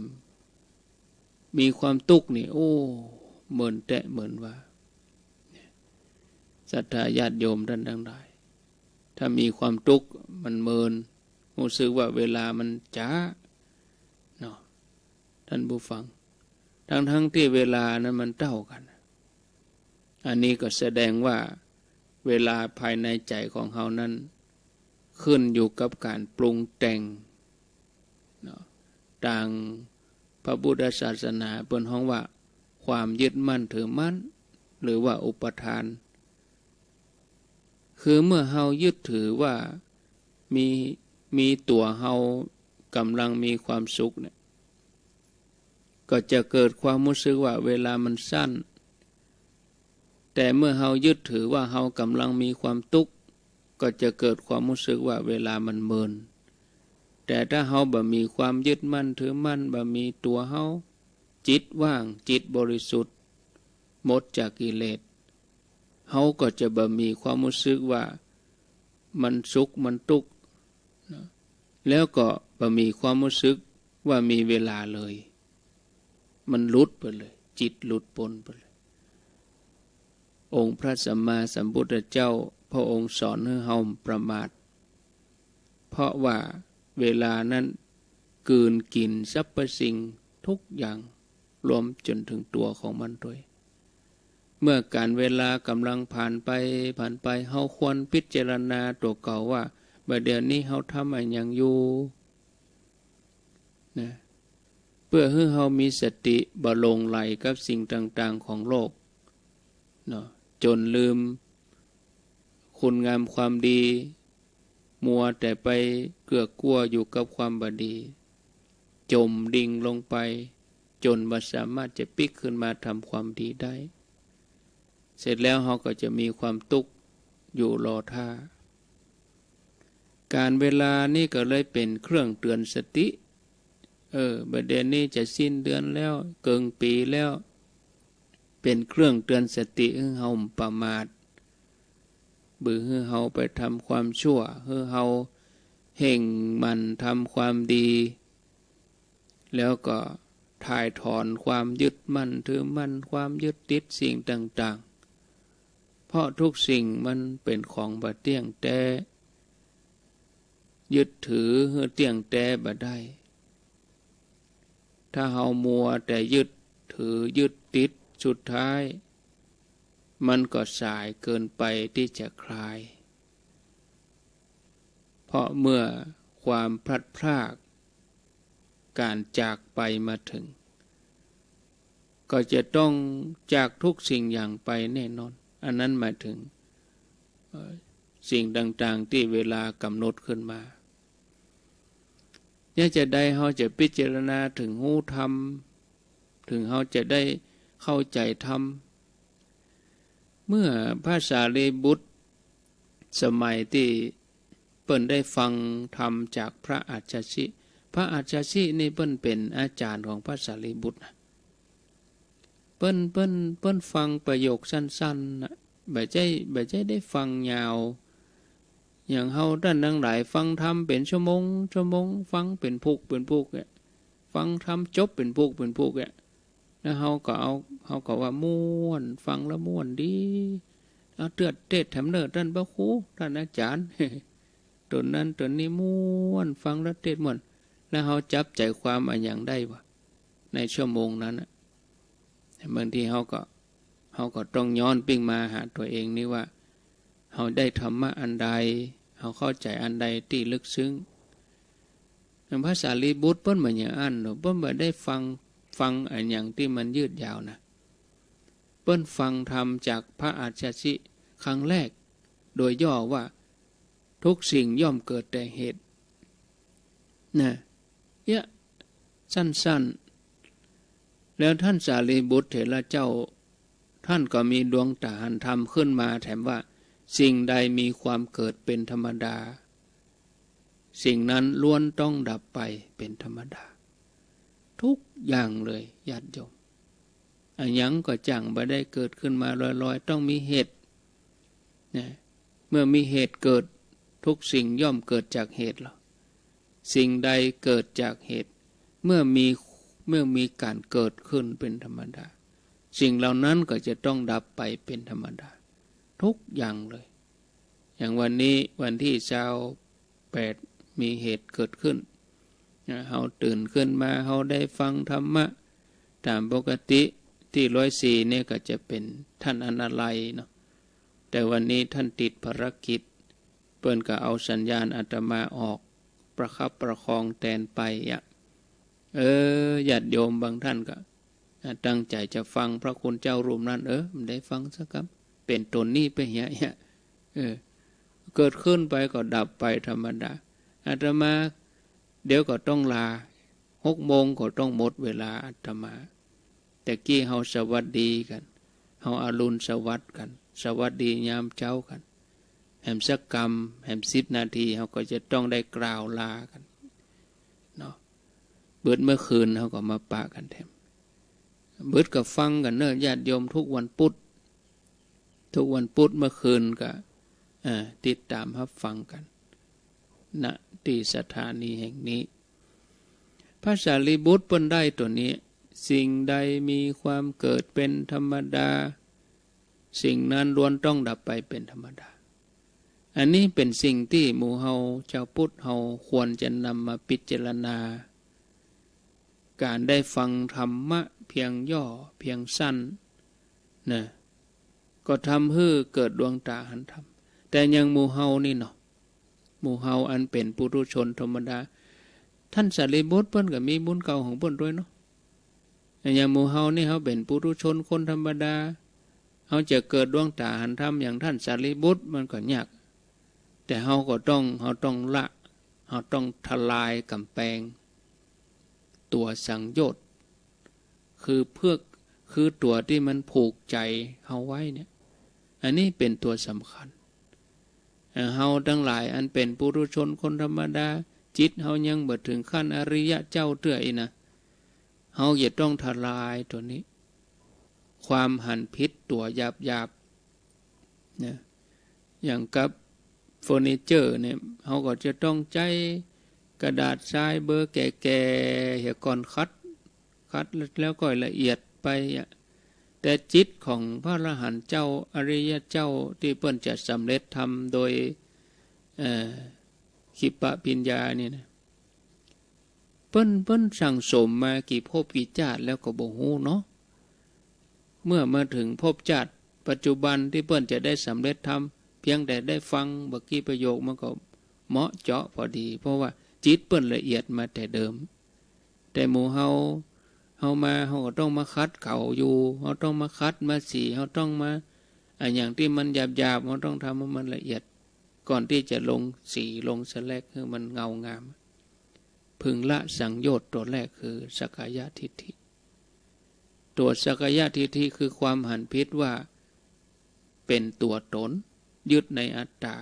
มีความตุ๊กข์นี่ โอ้ เมินแต๊เมินว่า ศรัทธาญาติโยมต้านตังหลาย ถ้ามีความตุ๊กข์มันเมิน ฮู้สึกว่าเวลามันจ๊า เนาะ ต้านผู้ฟัง ตังๆ ตี้เวลานั้นมันเต้ากั๋น อันนี้ก็แสดงว่าเวลาภายในใจ๋ของเฮานั้น ขึ้นอยู่กับก๋านปรุงแต่ง เนาะ ตางพระพุทธศาสนาเปิ้นฮ้องว่า ความยึดมั่นถือมั่น หรือว่าอุปาทาน คือเมื่อเฮายึดถือว่ามี มีตั๋วเฮาก่ำลังมีความสุขเนี่ย ก็จะเกิดความฮู้สึกว่าเวลามันสั้น แต่เมื่อเฮายึดถือว่าเฮาก่ำลังมีความตุ๊กข์ ก็จะเกิดความฮู้สึกว่าเวลามันเมิน แต่ถ้าเฮาบ่มีความยึดมั่นถือมั่น บ่มีตั๋วเฮา จิตว่าง จิตบริสุทธิ์ หมดจากกิเลส เฮาก็จะบ่มีความฮู้สึกว่ามันสุขมันตุ๊กข์ นะ แล้วก็บ่มีความฮู้สึกว่ามีเวลาเลย มันหลุดไปเลย จิตหลุดป๊นไปเลย องค์พระสัมมาสัมพุทธเจ้า พระองค์สอนหื้อเฮาบ่ประมาท เพราะว่าเวลานั้นกลืนกิ๋นสรรพสิ่งทุกอย่าง รวมจ๋นเถิงตั๋วของมันตวย เมื่อก๋าลเวลาก่ำลังผ่านไป ผ่านไป เฮาควรพิจารณาตั๋วเก่าว่า บ่าเดี่ยวนี้เฮาทำอะหยังอยู่ นะ เปื้อหื้อเฮามีสติ บ่หลงใหลกับสิ่งต่างๆ ของโลก เนาะ จ๋นลืมคุณงามความดี มัวแต่ไปเกื้อกลั้วอยู่กับความบ่ดี จ๋มดิ่งลงไป จ๋นบ่สามารถจะปิ๊กขึ้นมาทำความดีได้ เสร็จแล้วเฮาก็จะมีความตุ๊กข์อยู่รอท่า ก๋าลเวลานี้ก็เลยเป๋นเครื่องเตือนสติ เออ บ่าเดี่ยวนี้จะสิ้นเดือนแล้ว เกิ่งปี๋แล้ว เป๋นเครื่องเตือนสติหื้อเฮาบ่ประมาท บ่หื้อเฮาไปทำความชั่ว หื้อเฮาเฮ่งหมั่นทำความดี แล้วก็ถ่ายถอนความยึดมั่นถือมั่น ความยึดติดสิ่งต่างๆ เพราะทุกสิ่งมันเป๋นของบ่เตี้ยงแต๊ ยึดถือหื้อเตี้ยงแต๊บ่ได้ ถ้าเฮามัวแต่ยึดถือยึดติด สุดท้ายมันก็สายเกินไปตี้จะคลาย เพราะเมื่อความพลัดพราก ก๋านจากไปมาเถิง ก็จะต้องจากทุกสิ่งอย่างไปแน่นอน อันนั้นหมายถึง เอ่อ สิ่งต่างๆ ตี้เวลากำหนดขึ้นมา เยียะจาใดเฮาจะพิจารณาเถิงฮู้ธรรม เถิงเฮาจะได้เข้าใจ๋ธรรม เมื่อพระสารีบุตร สมัยตี้เปิ้นได้ฟังธรรมจากพระอัจฉริ พระอัจฉรินี่เปิ้นเป๋นอาจ๋ารย์ของพระสารีบุตรนะ เปิ้น เปิ้น เปิ้นฟังประโยคสั้นๆ นะ บ่ใจ้ บ่ใจ้ได้ฟังยาว อย่างเฮาต้านตังหลายฟังธรรมเป๋นชั่วโมง ชั่วโมง ฟังเป๋นผูก เป๋นผูกเนี่ย ฟังธรรมจบเป๋นผูก เป๋นผูกเนี่ย แล้วเฮาก็เอา เฮาก็ว่าม่วน ฟังแล้วม่วนดี เอาเตื้อเตสน์แถมเน่อ ต้านพระครู ต้านอาจ๋ารย์ ต๋นนั้นต๋นนี้ม่วน ฟังแล้วเตสน์ม่วน แล้วเฮาจับใจ๋ความอะหยังได้วะ ในชั่วโมงนั้นน่ะ บางทีเฮาก็ เฮาก็ต้องย้อนปิ้งมาหาตั๋วเองนี่ว่า เฮาได้ธรรมะอันใด เฮาเข้าใจ๋อันใดตี้ลึกซึ้ง อย่างพระสารีบุตรเปิ้นบ่อย่างอั้นเนาะ เปิ้นบ่ได้ฟัง ฟังอะหยังตี้มันยืดยาวนะ เปิ้นฟังธรรมจากพระอัสสชิครั้งแรก โดยย่อว่า ทุกสิ่งย่อมเกิดแต่เหตุ นะ เอี้ยะ สั้นๆ แล้วท่านสารีบุตรเถระเจ้า ท่านก็มีดวงต๋าหันธรรมขึ้นมาแถมว่า สิ่งใดมีความเกิดเป๋นธรรมดา สิ่งนั้นล้วนต้องดับไปเป๋นธรรมดา ทุกอย่างเลยญาติโยม อะหยังก็จั่งบ่ได้เกิดขึ้นมาลอยๆ ต้องมีเหตุ นะ เมื่อมีเหตุเกิด ทุกสิ่งย่อมเกิดจากเหตุลอ สิ่งใดเกิดจากเหตุ เมื่อมี เมื่อมีก๋านเกิดขึ้นเป๋นธรรมดา สิ่งเหล่านั้นก็จะต้องดับไปเป๋นธรรมดา ทุกอย่างเลย อย่างวันนี้วันตี้ซาวแปด มีเหตุเกิดขึ้น นะ เฮาตื่นขึ้นมา เฮาได้ฟังธรรมะต๋ามปกติ ตี้ร้อยสี่เนี่ยก็จะเป๋นท่านอนาลัยเนาะ แต่วันนี้ท่านติดภารกิจ เปิ้นก็เอาสัญญาณอาตมาออก ประคับประคองแตนไปอะ เออ ญาติโยมบางท่านก็ อ่ะ ตั้งใจ๋จะฟังพระคุณเจ้ารูปนั้น เออ บ่ได้ฟังสักกำ เป๋นต๋นนี้ไปเหีย เหีย เออ เกิดขึ้นไปก็ดับไปธรรมดา อาตมาเดี๋ยวก็ต้องลา หกโมงก็ต้องหมดเวลาอาตมา แต่กี้เฮาสวัสดีกั๋น เฮาอรุณสวัสดิ์กั๋น สวัสดียามเจ๊ากั๋น แหมสักกำ แหมสิบนาที เฮาก็จะต้องได้กล่าวลากั๋น เนาะ เบิดเมื่อคืนเฮาก็มาปะกั๋นแถม เบิดก็ฟังกั๋นเน่อญาติโยม ทุกวันปุธ ทุกวันปุธเมื่อคืนก็ อ่า ติดต๋ามฮับฟังกั๋น ณ ตี้สถานีแห่งนี้ พระสารีบุตรเปิ้นได้ตั๋วนี้ สิ่งใดมีความเกิดเป๋นธรรมดา สิ่งนั้นล้วนต้องดับไปเป๋นธรรมดา อันนี้เป๋นสิ่งตี้หมู่เฮาจาวปุทธเฮาควรจะนำมาพิจารณา ก๋านได้ฟังธรรมะเพียงย่อเพียงสั้นนะ ก็ทำหื้อเกิดดวงต๋าหันธรรม แต่อย่างหมู่เฮานี่เนาะ หมู่เฮาอันเป๋นปุถุชนธรรมดา ท่านสารีบุตรเปิ้นก็มีบุญเก่าของเปิ้นตวยเนาะ อย่างหมู่เฮานี่เฮาเป๋นปุถุชนคนธรรมดา เฮาจะเกิดดวงต๋าหันธรรมอย่างท่านสารีบุตรมันก็ยาก แต่เฮาก็ต้อง เฮาต้องละ เฮาต้องทลายก๋ำแปง ตั๋วสังโยชน์ คือเพื่อ คือตั๋วตี้มันผูกใจ๋เฮาไว้เนี่ย อันนี้เป๋นตั๋วสำคัญ เอ่อ เฮาตังหลายอันเป๋นปุถุชนคนธรรมดา จิตเฮายังบ่เถิงขั้นอริยะเจ้าเตื้ออี้นะ เฮาจะต้องทลายตั๋วนี้ ความหันผิดตั๋วหยาบๆ นะ อย่างกับเฟอร์นิเจอร์เนี่ย เฮาก็จะต้องใจ๊กระดาษทรายเบอร์แก่ๆ เหียก่อนขัด ขัดแล้วก็ละเอียดไปอะ แต่จิตของพระอรหันต์เจ้า อริยะเจ้า ตี้เปิ้นจะสำเร็จธรรมโดย เอ่อ ขิปปะภิญญานี่นะ เปิ้น เปิ้นสั่งสมมากี่ภพกี่จาติแล้วก็บ่ฮู้เนาะ เมื่อมาเถิงภพจาติปัจจุบันตี้เปิ้นจะได้สำเร็จธรรม เพียงแต่ได้ฟังบ่กี่ประโยคมันก็เหมาะเจาะพอดี เพราะว่าจิตเปิ้นละเอียดมาแต่เดิม แต่หมู่เฮา เฮามา เฮาก็ต้องมาขัดเกลาอยู่ เฮาต้องมาขัดมาสี เฮาต้องมา อะหยังตี้มันหยาบๆ เฮาต้องทำหื้อมันละเอียด ก่อนตี้จะลงสีลงสแลกหื้อมันเงางาม พึงละสังโยชน์ตั๋วแรกคือสักกายทิฏฐิ ตั๋วสักกายทิฏฐิคือความหันผิดว่าเป๋นตั๋วต๋น ยึดในอัตตา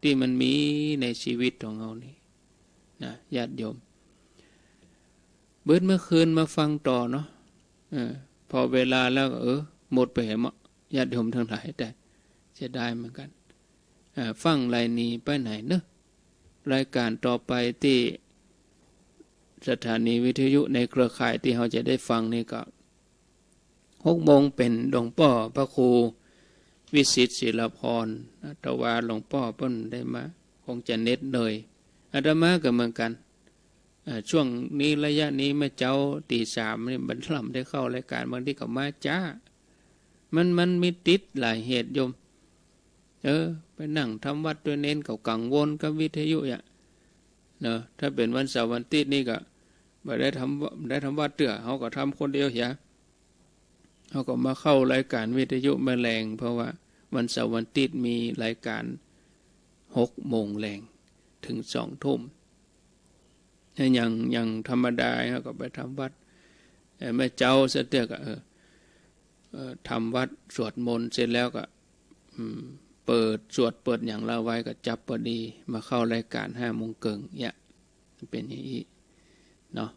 ตี้มันมีในชีวิตของเฮานี่นะ ญาติโยม เบิดเมื่อคืนมาฟังต่อเนาะ เออ พอเวลาแล้วก็ เออ หมดไปแหมเนาะ ญาติโยมตังหลาย แต่เสียดายเหมือนกั๋น อ่า ฟั่งไรหนีไปไหนเนอะ รายการต่อไปตี้สถานีวิทยุในเครือข่ายตี้เฮาจะได้ฟังนี่ก็ หกโมงเป๋นหลวงป้อพระครูวิสิทธิ์ศิลปร แต่ว่าหลวงป้อเปิ้นได้มา คงจะเหน็ดเหนื่อย อาตมาก็เหมือนกั๋น อ่า ช่วงนี้ระยะนี้แม่เจ๊าตีสามนี่บ่ล่ำได้เข้ารายการ บางทีก็มาจ๊า มัน มันมีติดหลายเหตุโยม เออ ไปนั่งทำวัดตวยเณรก็กังวลกับวิทยุอะ เนาะ ถ้าเป๋นวันเสาร์วันอาทิตย์นี่ก็บ่ได้ทำ บ่ได้ทำวัดเตื้อ เฮาก็ทำคนเดียวเหีย เฮาก็มาเข้ารายการวิทยุแมลง เพราะว่าวันเสาร์วันอาทิตย์มีรายการหกโมงแลงเถิงสองทุ่ม อย่าง อย่างธรรมดาเฮาก็ไปทำวัด เอ่อ แม่เจ๊าซะเตื้อก็ เออ เอ่อ ทำวัดสวดมนต์เสร็จแล้วก็ อืม เปิดสวดเปิดหยังละไว้ก็จับพอดี มาเข้ารายการห้าโมงเกิ่งเนี่ย เป๋นอย่างอี้เนาะ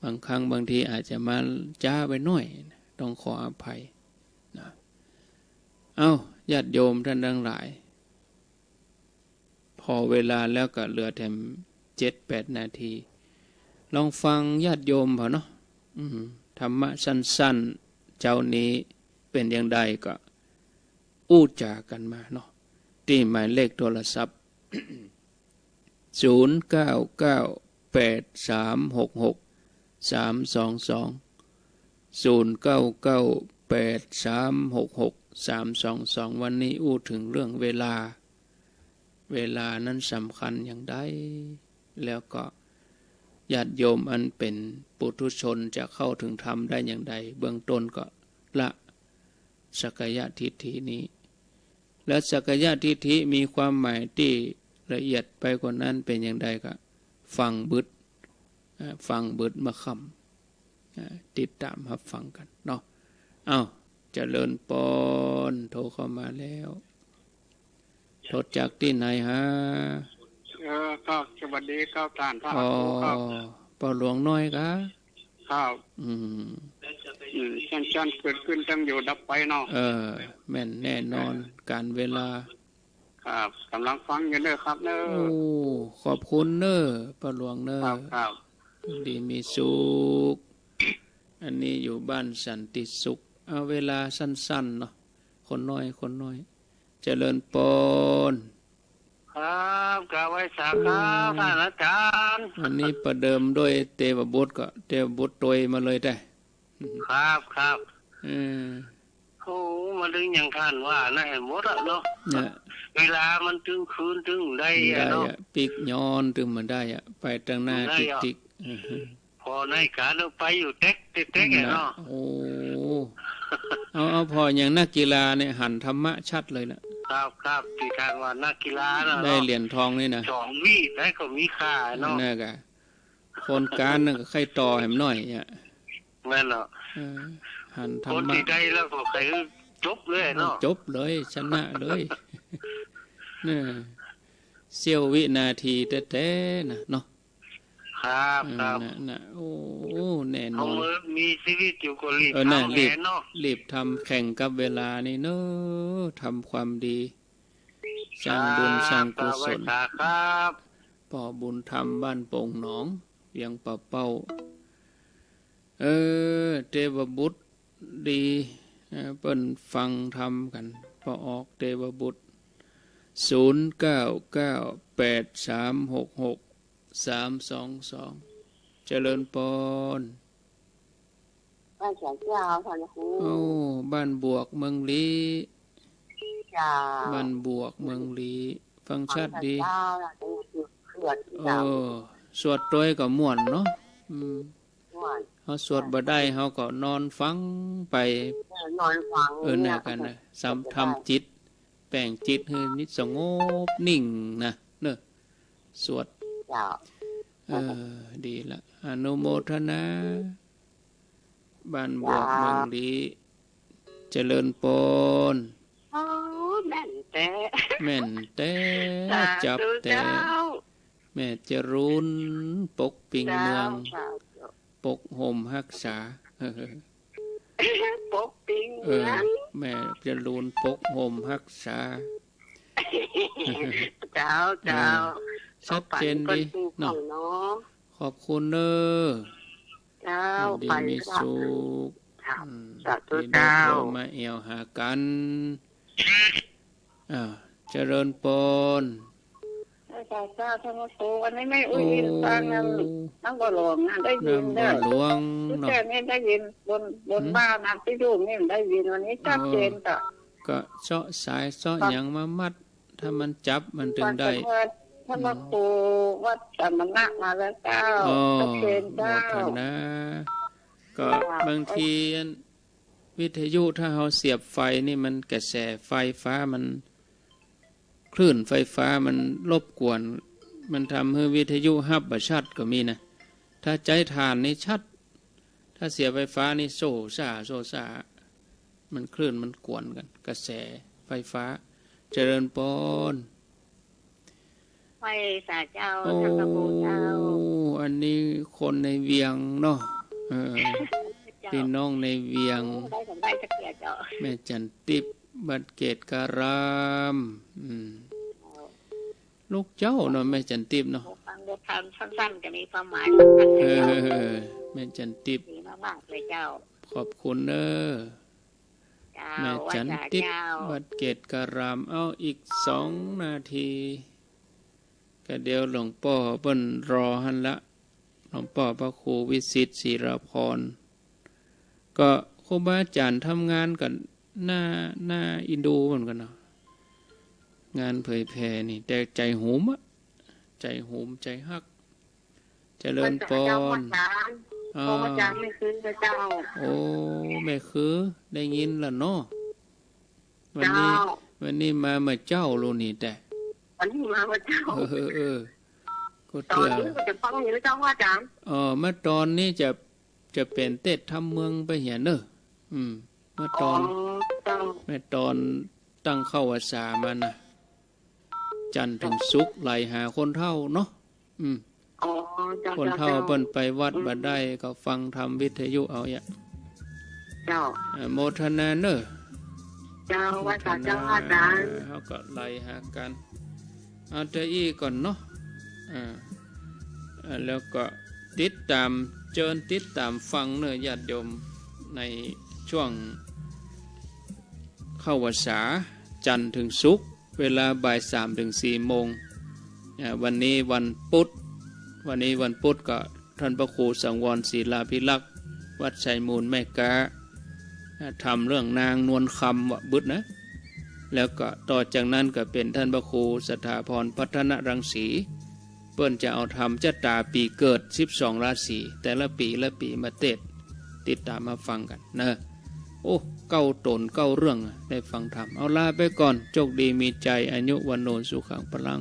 บางครั้งบางทีอาจจะมาจ๊าไปหน่อย ต้องขออภัยนะ เอ้า ญาติโยมท่านทั้งหลาย พอเวลาแล้วก็เหลือแถมเจ็ดแปดนาที ลองฟังญาติโยมเฮาเนาะ อืม ธรรมะสั้นๆ เจ๊านี้เป๋นอย่างใดก็อู้จ๋ากั๋นมาเนาะ ตี้หมายเลขโทรศัพท์ ศูนย์เก้าเก้าแปดสามหกหกสามสองสอง ศูนย์เก้าเก้าแปดสามหกหกสามสองสอง วันนี้อู้เถิงเรื่องเวลา เวลานั้นสำคัญอย่างใด แล้วก็ญาติโยมอันเป๋นปุถุชนจะเข้าเถิงธรรมได้อย่างใด เบื้องต้นก็ละสักกายทิฏฐินี้ และสักกายทิฏฐิมีความหมายตี้ละเอียดไปกว่านั้นเป๋นอย่างใดก็ฟังบึด อ่า ฟังบึดเมื่อค่ำ อ่า ติดตามฮับฟังกั๋นเนาะ เอ้า เจริญปอน โทรเข้ามาแล้ว โทรจากตี้ไหนฮะ เออ ก็สวัสดีครับต้านพระ อ๋อ ครูครับ ป้อหลวงน้อยกา ครับ อืม อืม จั้นๆ เกิดขึ้นตั้งอยู่ดับไปเนาะ เออ แม่นแน่นอน ก๋านเวลา ครับ ก่ำลังฟังอยู่เน้อครับเน้อ โอ้ ขอบคุณเน้อ ป้อหลวงเน้อ ครับ ครับ ดีมีสุข อันนี้อยู่บ้านสันติสุข เอาเวลาสั้นๆ เนาะ คนน้อย คนน้อย เจริญปอน ครับ กราบไหว้สาครับ ท่านอาจารย์ อันนี้ประเดิมด้วยเตวบุตร ก็เตวบุตรตวยมาเลยแต๊ ครับ ครับ เออ โอ้ มาเถิงอย่างท่านว่านะ เห็นหมดอะเนาะ เนี่ย เวลามันเถิงคืนเถิงได้อะเนาะ ได้อะ ปิ๊กย้อนเถิงบ่ได้อะ ไปตังหน้า บ่ได้อะ ติ๊กๆ เออ พอในก๋านไปอยู่เต๊กๆ อะเนาะ นั่นแหละ โอ้ เอา เอา ผ่ออย่างนักกีฬาเนี่ยหันธรรมะชัดเลยแหละ ครับ ครับ ตี้ท่านว่านักกีฬาน่ะเนาะ ได้เหรียญทองนี่นะ สองวิได้ก็มีค่าเนาะ นั่นกะ คนก๊านนั่นก็ใค่ต่อแหมหน้อยอะ แม่นเนาะ เออ หันธรรมะ คนตี้ได้แล้วก็ใค่จบเลยเนาะ จบเลย ชนะเลย เนี่ย เสี้ยววินาทีแต๊ๆ นะเนาะ ครับ เออ ครับ น่ะ น่ะ โอ้ แน่นอน เอาเมื่อมีชีวิตอยู่ก็รีบ เออ น่ะ ทำ รีบ แหมเนาะ รีบทำแข่งกับเวลานี่เนาะ ทำความดี สร้างบุญ ครับ สร้างกุศล ครับ ไหว้สาครับ ป้อบุญธรรมบ้านโป่งหนอง เวียงป่าเป้า เออ เตวบุตรดี เออ เปิ้นฟังธรรมกั๋น ป้อออกเตวบุตร ศูนย์เก้าเก้าแปดสามหกหกสามสองสอง เจริญปอน ไหว้สาเจ้า ท่านครู โอ้ บ้านบวกเมืองลี้ เจ้า บ้านบวกเมืองลี้ ฟังชัดดี ฟังสาเจ้า เออ สวดตวยก็ม่วนเนาะ อืม ม่วน เฮาสวดบ่ได้ เฮาก็นอนฟังไป เออ นอนฟัง เออ เนี่ย นั่นกะนะ สำ ทำจิต แป๋งจิตหื้อมันสงบนิ่งนะ เนาะ สวด เจ้า เออ ดีละ อนุโมทนา บ้านบวก เจ้า เมืองลี้ เจริญปอน โอ้ แม่นแต๊ แม่นแต๊ สาธุ จับแต๊ เจ้า แม่จรูน ปกปิงเมือง เจ้า สาธุ ปกห่มฮักษา ปกปิงเมือง เออ แม่จรูนปกห่มฮักษา เจ้า เจ้า เออ ชัดเจนดีเนาะ เนาะ ขอบคุณเน้อ เจ้า อยู่ดีมีสุข เจ้า อืม สาธุ ที่ได้ เจ้า โทรมาแอ่วหากั๋น อ่า เจริญปอน เจ้า เจ้า ท่านพระครู วันนี้แม่อุ๊ยอินฟังนั่น โอ้ นางบัวหลวงนะ ได้ยิน นางบัวหลวงเนาะ แต่นี่ได้ยินบน บน หืม บ้านนะ ที่ลูกนี่ได้ยิน วันนี้ชัดเจน อ๋อ เจ้า ก็เซาะสายเซาะหยังมามัด ถ้ามันจับมันตึงได้ ท่านพระครูวัดสมณะมาแล้วเจ้า อ๋อ ชัดเจนเจ้า โมทนา ก็ เจ้า บางทีอัน วิทยุถ้าเฮาเสียบไฟนี่มันกระแสไฟฟ้ามัน คลื่นไฟฟ้ามันรบกวน มันทำหื้อวิทยุฮับบ่ชัดก็มีนะ ถ้าใจ๊ถ่านนี่ชัด ถ้าเสียบไฟฟ้านี่โซ่ซ่า โซ่ซ่า มันคลื่นมันกวนกั๋น กระแสไฟฟ้า เจริญปอน ไหว้สาเจ้า โอ้ ท่านพระครูเจ้า อันนี้คนในเวียงเนาะ เออ เจ้า พี่น้องในเวียง โอ้ ได้สำได้สักเกียรติเจ้า แม่จันติบ วัดเกตการาม อืม เจ้า ลูกเจ้าเนาะ แม่จันติบเนาะ ฟังบทธรรมสั้นๆ ก็มีความหมายสำคัญ เออ เจ้า แม่จันติบ ดีมากๆ เลยเจ้า ขอบคุณเน้อ เจ้า แม่จันติบ ไหว้สาเจ้า วัดเกตการาม เอาอีกสองนาที ก็เดี๋ยวหลวงป้อเปิ้นรอหั้นละ หลวงป้อพระครูวิสิทธิ์ศิลาภรณ์ ก็ครูบาอาจ๋ารย์ทำงานก็น่า น่าเอ็นดูเหมือนกั๋นเนาะ งานเผยแผ่นี่ แต่ใจ๋โหมอะ ใจ๋โหม ใจ๋ฮัก เจริญปอน ไหว้สาเจ้า อาจ๋ารย์ อ่า ขออาจ๋ารย์แม่คืนนะเจ้า โอ้ แม่คืน ได้ยินละเนาะ วันนี้ เจ้า วันนี้มาเมื่อเจ๊าลูกนี่แต๊ วันนี้มาเมื่อเจ๊า เออ เออ เออ ก็เตื้อ ต๋อนนี้ก็จะฟังอยู่นะเจ้า อาจ๋ารย์ เออ เมื่อต๋อนนี้จะ จะเป๋นเตสน์ธรรมเมืองไปเหียเน่อ อืม เมื่อต๋อน อ๋อ เจ้า เมื่อต๋อนตั้งเข้าพรรษามานะ จันทร์เถิงศุกร์ไหลหาคนเฒ่าเนาะ อืม อ๋อ เจ้า คนเฒ่า เจ้า เปิ้นไปวัด อืม บ่ได้ ก็ฟังธรรมวิทยุเอาเยียะ เจ้า เอ่อ โมทนาเน่อ เจ้า ไหว้สาเจ้า โมทนา อาจ๋ารย์ เฮาก็ไหลหากั๋น เอาเต้าอี้ก่อนเนาะ อ่า อ่า แล้วก็ติดต๋าม เจิญติดต๋ามฟังเน่อญาติโยม ในช่วงเข้าพรรษา จันทร์เถิงศุกร์ เวลาบ่ายสามเถิงสี่โมง อ่า วันนี้วันพุธ วันนี้วันพุธก็ท่านพระครูสังวรศิลาภิรักษ์ วัดไชยมูลแม่ก๊า อ่า ธรรมเรื่องนางนวลคำวะบึดนะ แล้วก็ต่อจากนั้นก็เป๋นท่านพระครูสถาพรพัฒนรังสี เปิ้นจะเอาธรรมจะต๋าปี๋เกิดสิบสองราศี แต่ละปี๋ละปี๋มาเตสน์ ติดต๋ามมาฟังกั๋นเน่อ โอ้ เก้าต๋นเก้าเรื่องอะ ได้ฟังธรรม เอาลาไปก่อน โชคดีมีชัย อายุ วัณโณ สุขัง พลัง